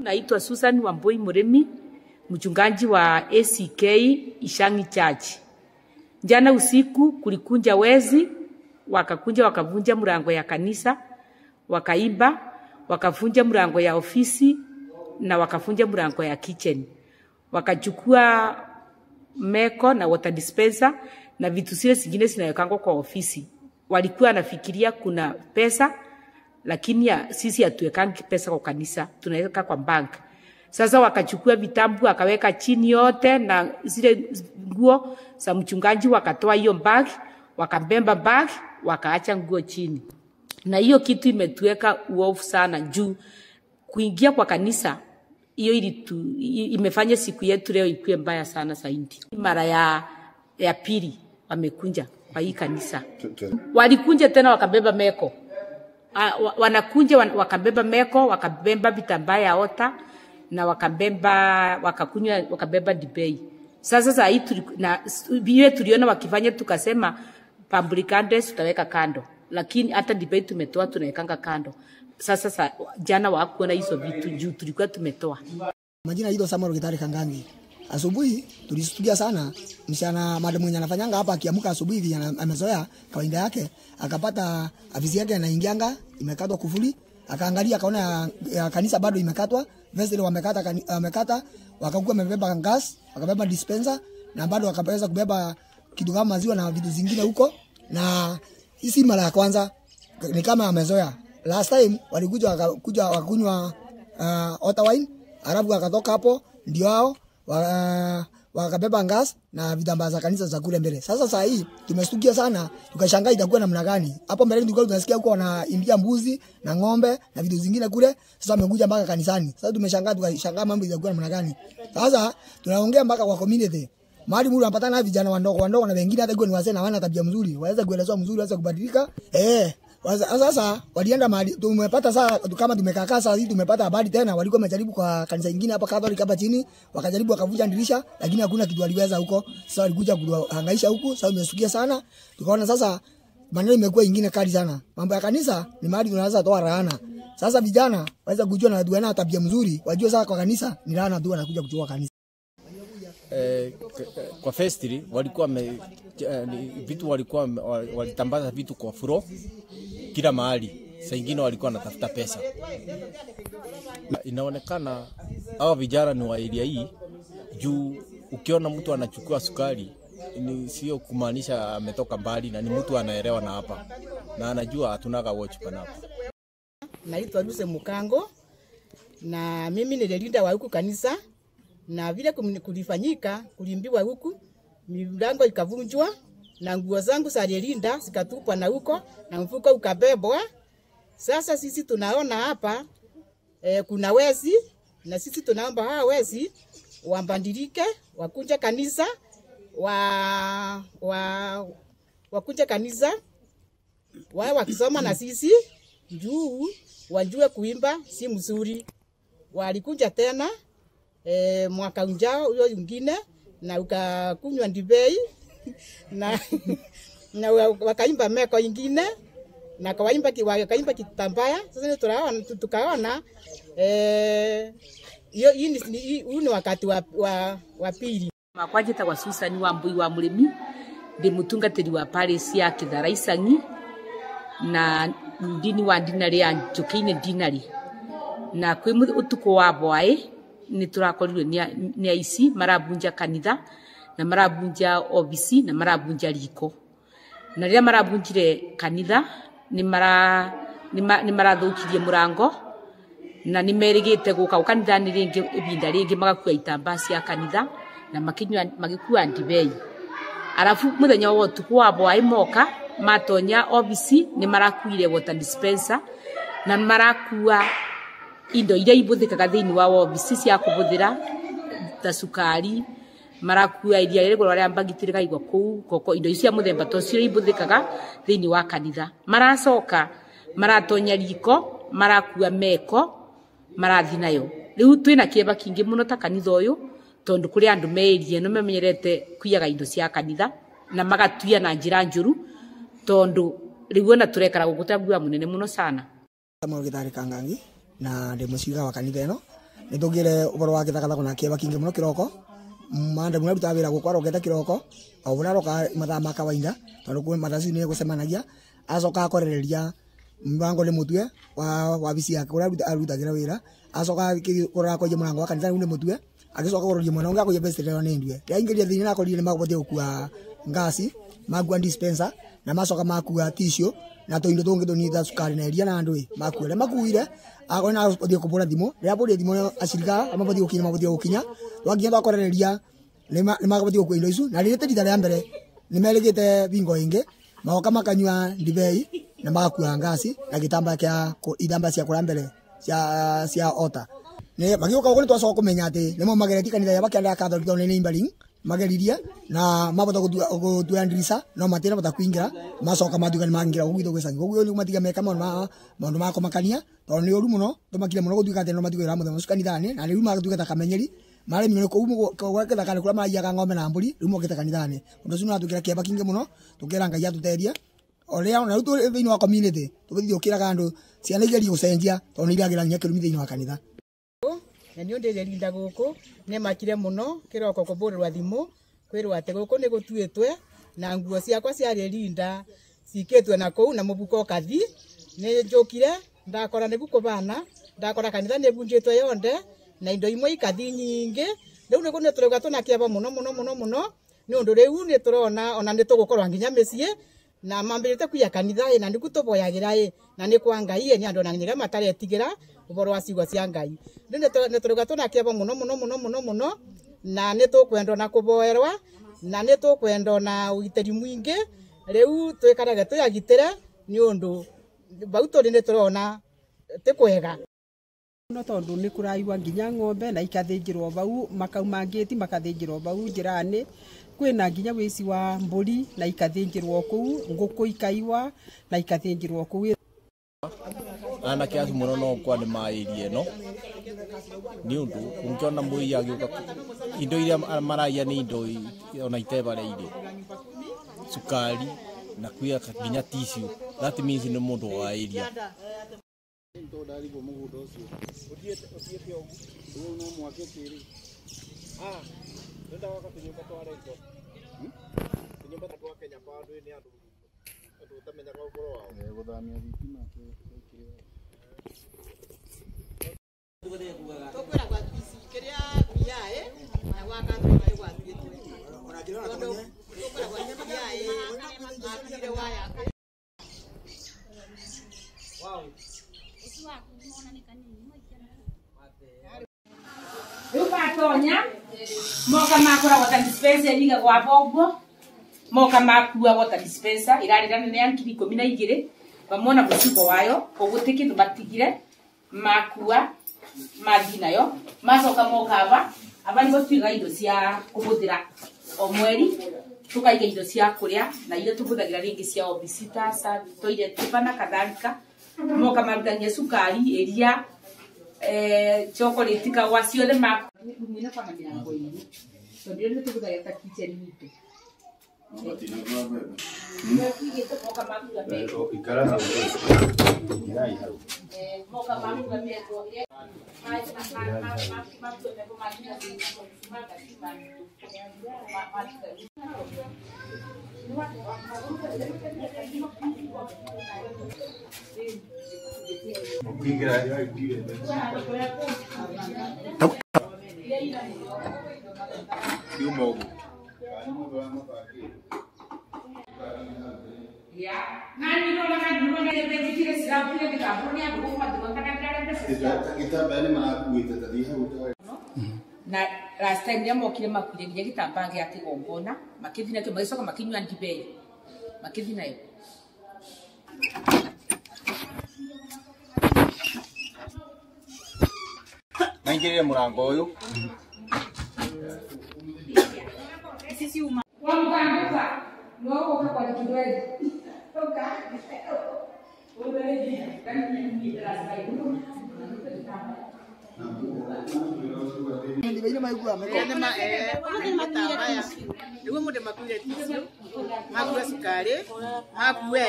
Naitwa Susan Wambui Murimi, mchungaji wa ACK Ishangi Church. Jana usiku kulikunja wezi, wakakunja wakavunja mlango ya kanisa, wakaiba, wakavunja mlango ya ofisi na wakavunja mlango ya kitchen. Wakachukua meko na water dispenser na vitu zile zingine zinawekangwa kwa ofisi. Walikuwa wanafikiria kuna pesa, lakini sisi hatuwekangi pesa kwa kanisa, tunaweka kwa bank. Sasa wakachukua vitabu wakaweka chini yote na zile nguo za mchungaji, wakatoa hiyo bag, wakabeba bag, wakaacha nguo chini. Na hiyo kitu imetuweka uovu sana juu kuingia kwa kanisa hiyo imefanya siku yetu leo ikuwe mbaya sana zaidi. Mara ya pili wamekunja kwa hii kanisa. Walikunja tena wakabeba meko. Wanakunja wakabeba meko, wakabeba vitambaa ya ota na wakabeba wakakunywa, wakabeba dibei. Sasa hii na vile tuliona wakifanya tukasema public address tutaweka kando. Lakini hata dibei tumetoa tunawekanga kando. Sasa jana wakuona hizo vitu juu tulikuwa tumetoa. Majina hizo Samuel Gitari Kangangi. Asubuhi tulistukia sana msichana madam mwenye anafanyanga hapa akiamka asubuhi hivi amezoea kawaida yake, akapata afisi yake anaingianga imekatwa kufuli, akaangalia akaona ya kanisa bado imekatwa, vessel wamekata, wamekata, wakakuwa wamebeba gas, wakabeba dispenser na bado wakaweza kubeba kitu kama maziwa na vitu zingine huko. Na hii mara ya kwanza ni kama amezoea. Last time walikuja wakakuja wakakunywa water wine, alafu wakatoka hapo ndio hao wakabeba gas na vitambaa za kanisa za kule mbele. Sasa saa hii tumestukia sana, tukashangaa itakuwa namna gani. Hapo mbele tulikuwa tunasikia huko wanaimbia mbuzi na ng'ombe na vitu zingine kule, sasa wamekuja mpaka kanisani. Sasa tumeshangaa, tukashangaa mambo itakuwa namna gani. Sasa tunaongea mpaka kwa community. Mahali mtu anapatana na vijana wadogo wadogo na wengine hata ni wazee na wana tabia mzuri, waweza kuelezwa mzuri, waweza kubadilika. Sasa walienda mahali tumepata sasa kama tumekaa sasa hivi tumepata habari tena, walikuwa wamejaribu kwa kanisa nyingine hapa Catholic hapa chini, wakajaribu wakavunja dirisha lakini hakuna kitu waliweza huko. Sasa walikuja kuhangaisha huku, sasa tumesukia sana. Tukaona sasa maneno imekuwa ingine kali sana. Mambo ya kanisa ni mahali tunaweza toa laana. Sasa vijana waweza kujua na watu wana tabia mzuri, wajue sasa kwa kanisa ni laana tu wanakuja kuchukua kanisa. Kwa festri walikuwa vitu walikuwa walitambaza vitu kwa furo kila mahali. Saa nyingine walikuwa wanatafuta pesa. Inaonekana hawa vijana ni wa area hii juu ukiona mtu anachukua sukari ni sio kumaanisha ametoka mbali, na ni mtu anaelewa na hapa na anajua hatunaga watchman hapa. Naitwa Luse Mukango na mimi nililinda wa huku kanisa. Na vile kulifanyika, kulimbiwa huku, milango ikavunjwa na nguo zangu za linda zikatupwa na huko na mfuko ukabebwa. Sasa sisi tunaona hapa kuna wezi, na sisi tunaomba hawa wezi wabadilike, wakunje kanisa, wakunje kanisa, wao wakisoma na sisi juu wajue kuimba si mzuri. Walikunja tena mwaka ujao huyo mwingine na ukakunywa ndibei na na wakaimba meko ingine na wakaimba kitambaya. Sasa tunaona tukaona hiyo hii ni wakati wa pili. Makwajita wa Susan Wambui wa Murimi ndi mutungatiri wa parish ya Kithara Isangi na ndini wa ndinari ya Njukiini ndinari na kwi utuku wa bwae ni turakorirwe ni aici marabunja kanitha na marabunja ofisi na marabunja riko. Na rĩrĩa marabunjire kanitha ni marathukirie murango na ni merigite guka kanitha-inĩ rĩngĩ ibinda rĩngĩ magakua itambaa cia kanitha na makinyua magĩkua ndibei. Arafu muthenya wa utuku wa bwaĩ moka matonya ofisi ni marakuire water dispenser na marakua indo iria ibuthikaga thiini wa ofisi cia kubuthira ta cukari, marakua iria rĩgũrwo rĩa mbagiti rĩkaigwo kũu koko, indo icio muthemba ta ũcio ibuthikaga thiini wa kanitha. Maracoka maratonya riko, marakua meko, marathi nayo. Rĩu twĩna kĩeva kĩingĩ mũno ta kanitha ũyũ tondu kũrĩ andũ meirie no memenyerete kuiyaga indo cia kanitha na magatuia na njĩra njũru tondu rĩu ona tũrekara gũkũ ta mbua mũnene mũno sana. Samuel Gitari Kangangi na ndi muciga wa kanitha ĩno. Nitugire uboro wa githagathako na kieba kingi muno kiroko. Manda muna ruta wira gukwa roketa kiroko. O buna roka mathaa ma kawaida tondu kwi mathaa ni gucemanagia acoka akorereria mbango ni mutwe wa wabisi yake uria arutagira wira acoka kurora kwaje murango wa kanitha ni mutwe agicoka kuroria mwana ungi akoje best rero ni ndue yaingiria thini na akorire ni magobotie gukua ngasi makua dispenser na macoka makua tissue na tuindo tungi tunita cukari na iria na andu makuire makuire akona agothie kubura thimu riria burie thimu acirika amabotie gukinya mabotie gukinya twakinya twakorereria ni magobotie gukua indo icu na riri rita ria mbere ni merigite bingo ingi magoka makanyua ndibei na magakua ngasi na gitamba kia ithamba cia kura mbere cia ota ni magiuka uguo ni twacoka kumenya ati nimo mageretie kanitha ya bakianda Catholic tondu ni neighboring mageririe na mabota gutua ndirisa no matira bota kuingira macoka matuga ni mangira uguo gwicagi uguo ni matiga meka maundu ma kumakania tondu ni uru muno tumakire muno gutuika ati no matiga ira muthenya ucio kanithani na riu magatuika ta kamenyeri maremi ni kuu gwaketha kana kuria maraiyaga ng'ombe na mburi riu mokite kanithani undu ucio ni watuikira kieba kingi muno tukira Ngai atuteithie oria ona riu turi thiini wa community tubithi ukiraga andu ciana igerie gucenjia tondu ni iragira nginya kirumi thiini wa kanitha. Na ni ndĩrĩrinda gũkũ nĩ makire mũno kĩroko kũbũrĩrwa thimũ kwĩrwo atĩ gũkũ nĩ gũtuĩtwe na nguo ciakwa ciarĩrinda cikĩtwe na kũu na mũbuko ũkathi nĩ njũkire ndakora nĩ gũkũbana ndakora kanitha nĩ bunjĩtwe yonde na indo imwe ikathi nyingĩ rĩu nĩguo nĩ tũrauga tũna kĩeva mũno mũno mũno mũno nĩ ũndũ rĩu nĩ tũrona ona nĩ tũgũkorwa nginya mĩciĩ na mambĩrĩte kuiya kanitha ĩ na nĩkuo tũboyagĩra ĩ na nĩ kwa Ngai ĩ nĩ andũ ona nginya mataretigĩra ũhoro wa ciugo cia Ngai rĩu nĩ tũrauga tũna kĩeva mũno mũno mũno mũno mũno na nĩ tũkwendwo na kũboerwa na nĩ tũkwendwo na ũgitĩri mũingĩ rĩu twĩkarage twĩagitĩre nĩ ũndũ bau tũrĩ nĩ tũrona ti kwega no tondu ni kuraiwa nginya ng'ombe na ikathĩnjĩrwo bau makauma ngĩti makathĩnjĩrwo bau njĩra-inĩ kwĩna nginya wĩici wa mbũri na ikathĩnjĩrwo kũu ngũkũ ikaiwa na ikathĩnjĩrwo kũu. Anake acio mũno no kwa nĩ ma area ĩno nĩ ũndũ ũngĩona mũiya agĩũka indo iria maraiya nĩ indo ona itebareire cukari na kuiya nginya tissue, that means nĩ mũndũ wa area. Riu matonya moka makora water dispenser iga gwabo uguo moka makua water dispenser irarira nene ya 12,000 pamwe na mucigo wayo koguo ti kindu matigire makua mathi nayo macoka moka aba aba niguo twiga indo cia kubuthira o mweri tukaiga indo cia kuria na iria tubuthagira ringi cia obici ta toilet paper na kadhalika moka marutania cukari iria chocolate kawa ciothe makumina kwa na mirango iri tondu nĩ tũbuthagira ta kitchen itũ Na last time rĩa mokire makuire nginya gĩtambaya gĩa kĩgongona makĩthi nakĩo magĩcoka makĩnyua ndibei makĩthi nayo. Maingĩrire mũrango ũyũ Nĩguo mũndũ makuire tissue, makue cukari, makue